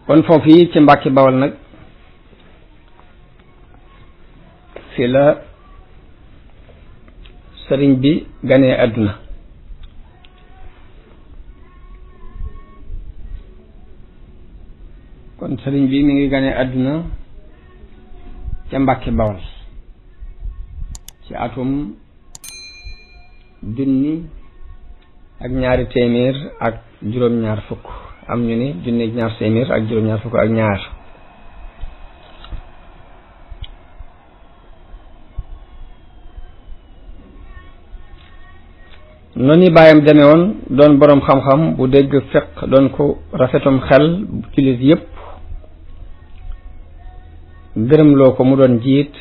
kon foofu yi ci Mbàkke Bawol nag fi la sëriñ bi ganee àdduna kon sëriñ bi mi ngi ganee àdduna ca Mbàkke Bawol ci atum 1220 am ñu ni 1220 noonu bàyyam demee woon doon boroom xam-xam bu dégg fiq doon ko rafetum xel bu jullit yépp gërëmloo ko mu doon jiit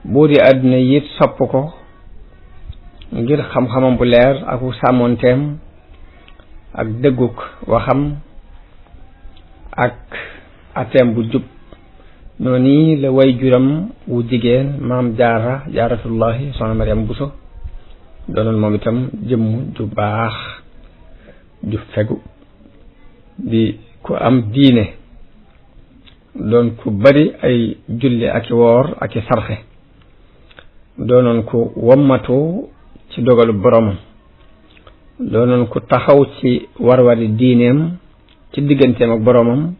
boo di àdduna yit sopp ko ngir xam-xamam bu leer ak sàmmoonteem ak dëgguk waxam ak ateem bu jub noonu la way juram wu jigéen maam jaaratullahi soxna Mariam Buso doonoon moom itam jëmm ju baax ju fegu di ku am diine doon ku bari ay julli ak i woor ak i sarxe doonoon ku wommatu ci dogalu boromam doonoon ku taxaw ci war-wari diineem ci digganteem ak boromam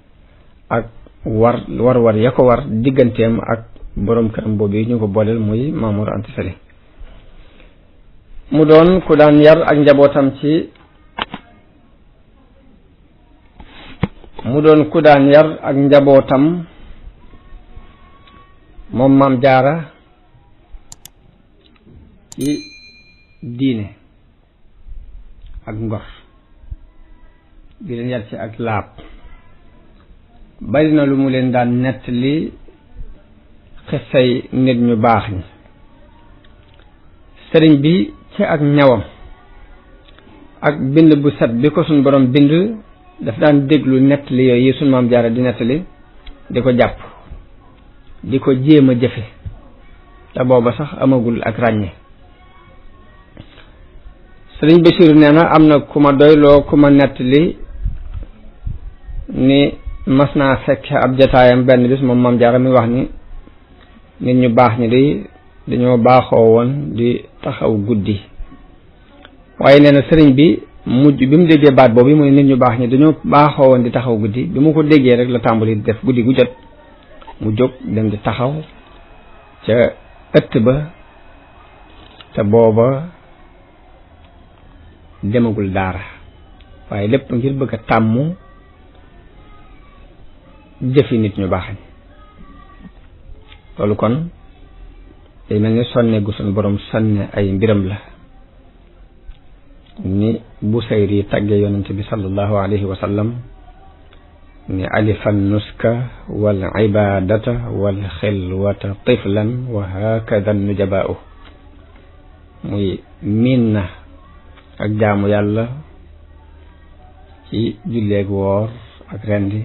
ak war ya ko war digganteem ak borom këram boobu ñu ko booleel muy Mamour Anta Sali mu doon ku daan yar ak njabootam moom maam jaara ci diine ak ngor di leen yar ci ak laab bari na lu mu leen daan nettali xissay nit ñu baax ñi sëriñ bi ci ak ñawam ak bind bu set bi ko suñ borom bind daf daan déglu nettali yooyu yi suñ maam jaara di nettali di ko jàpp di ko jéem a jëfe te booba sax amagul ak ràññe sëriñ Basiiru nee na am na ku ma doyloo ku ma nettali ni mas naa fekk ab jataayam benn bis moom maam jaara mi wax ni nit ñu baax ñi dañoo baaxoo woon di taxaw guddi waaye nee na sëriñ bi mujj bi mu déggee baat boobu mu ne nit ñu baax ñi dañoo baaxoo woon di taxaw guddi bi mu ko déggee rek la tàmbali di def guddi gu jot mu jóg dem di taxaw ca ëtt ba te booba demagul daara waaye lépp ngir bëgg a tàmm jëfi nit ñu baax ñi loolu kon day mel ni sonne gu suñ borom sonne ay mbiram la ni Busayri tagge yonent bi sallallahu alayhi wa sallam ni alifan nuska wal ibadata wal xilwata tiflan wa hakada nujabaa'u muy miin na ak jaamu yàlla ci julleeg woor ak rendi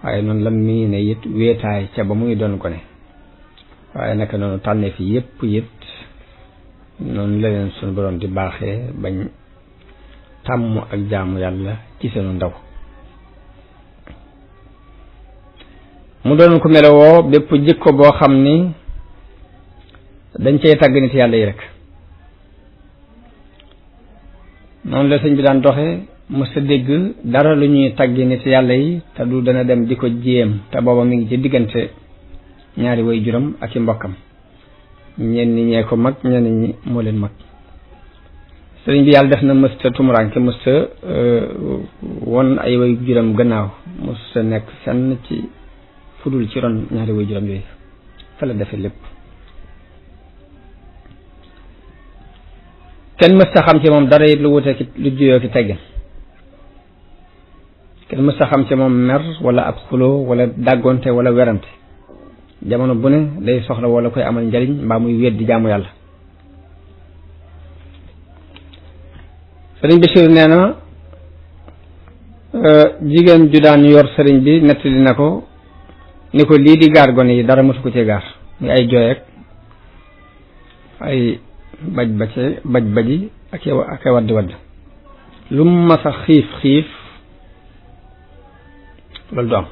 waaye noonu la miine it wéetaay ca ba muy doon gone waaye naka noonu tànne fi yépp it noonu la leen suñu borom di baaxee bañ tàmm ak jaamu yàlla ci seenu ndaw mu doon ko melowoo bépp jikko boo xam ni dañ cey tàgg nit yàlla yi rek noonu la sëñ bi daan doxe mës a dégg dara lu ñuy tàggi nit yàlla yi te du dana dem di ko jéem te booba mi ngi ci diggante ñaari way juram ak i mbokkam ñenn ñee ko mag ñenn ñi moo leen mag sëriñ bi yàlla def na mësta tumuraanke mësta won ay way juram gannaaw mësta nekk fenn ci fudul ci ron ñaari way juram yooyu fa la defe lépp kenn mësta xam ci moom dara it lu wute ki lu juyoo ki teggin kenn mësta xam ci moom mer wala ab xuloo wala dàggonte wala werante jamono bu ne day soxla wala koy amal njariñ mbaa muy wéet di jaamu yàlla sëriñ Bachir nee na jigéen ju daan yor sëriñ bi nettali na ko ni ko lii di gaar gone yi dara mësu ko ci gaar muy ay jooy ak ay baji ak wadd lu mu mas a xiif loolu du am